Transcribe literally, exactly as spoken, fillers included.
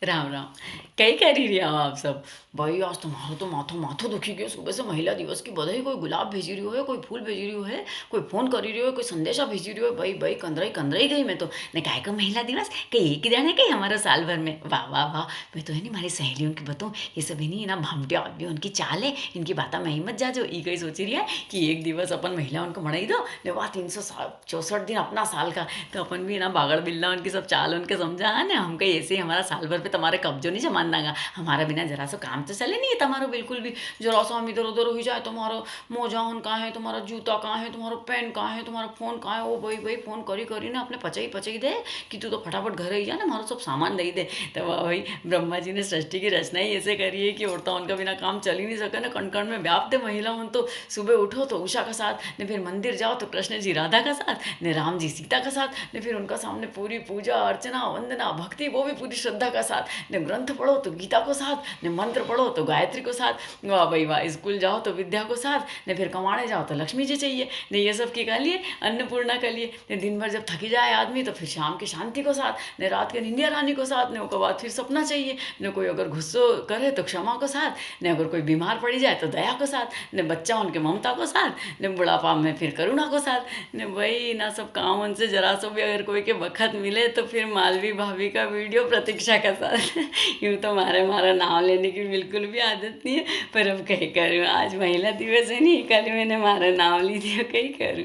राम राम। कई करी रिया हो आप सब? भाई, आज तो म्हारो तो माथो, माथो दुखी गयो। सुबह से महिला दिवस की बधाई, कोई गुलाब भेजी रियो है, कोई फूल भेजी रियो है, कोई फोन करी रियो है, कोई संदेशा भेजी रियो है। भाई, भाई, कंदराई, कंदराई गई मैं तो। ने काय को महिला दिवस? कई एक ही दिन है कई हमारा साल भर में? वाह, वाह, वाह। मैं तो है नी, म्हारी सहेलियों की बताऊं, ये सब है नी, ना भामटिया आदमी, उनकी चाल है, इनकी बाता में ही मत जाजो। ई कई सोची रिया है कि एक दिवस अपन महिला उनको मनाई दो, ने वाह, तीन सौ साठ चौसठ दिन अपना साल का, तो अपन भी ना बागड़ बिल्ला उनकी सब चाल उनके समझा है ना, हम कई ऐसे ही हमारा साल भर पे तुम्हारे कब्जो नी जमान दांगा, हमारा बिना जरा सो काम तो चले नी है तुम्हारो बिल्कुल भी, जरा सो हम इधर उधर हुई जाए, तुम्हारो मोजा होन कहाँ है, तुम्हारा जूता कहाँ है, तुम्हारो पेन कहाँ है, तुम्हारा फोन कहाँ है, ओ भाई, भाई, फोन करी करी ना अपने पचाई पचाई दे कि तू तो फटाफट घर आई जा ना, हमारो सब सामान दई दे। तो वाह भाई, ब्रह्मा जी ने सृष्टि की रचना ही ऐसे करी है कि औरतां उनका बिना काम चल ही नी सके ना, कण कण में व्याप्त है महिला होन तो सुबह उठो तो उषा का साथ, ने फिर मंदिर जाओ तो कृष्ण जी राधा का साथ, ने राम जी सीता का साथ, ने फिर उनका सामने पूरी पूजा, अर्चना, वंदना, भक्ति, वो भी पूरी श्रद्धा का साथ, ने ग्रंथ पढ़ो तो गीता को साथ, ने मंत्र पढ़ो तो गायत्री को साथ, वाह भाई वाह, स्कूल जाओ तो विद्या को साथ, ने फिर कमाने जाओ तो लक्ष्मी जी चाहिए, ने ये सब की का लिए? अन्नपूर्णा का लिए। ने दिन भर जब थकी जाए आदमी तो फिर शाम के शांति को साथ, ने रात के निंदिया रानी को साथ, ने ओकर बाद फिर सपना चाहिए, ने कोई अगर गुस्सो करे तो क्षमा को साथ, ने अगर कोई बीमार पड़ी जाए तो दया को साथ, ने बच्चा होन के ममता को साथ, ने बुढ़ापा में फिर करुणा को साथ। ने भाई, इना सब काम होन से जरा सो भी अगर कोई के बखत मिले तो फिर मालवी भाभी का वीडियो प्रतीक्षा का साथ। यूं तो म्हारे, म्हारा नाम लेने की बिल्कुल भी आदत नी है, पर अब कई करूँ, आज महिला दिवस है नी, कल मैंने म्हारा नाम ली दियो, कई करूँ।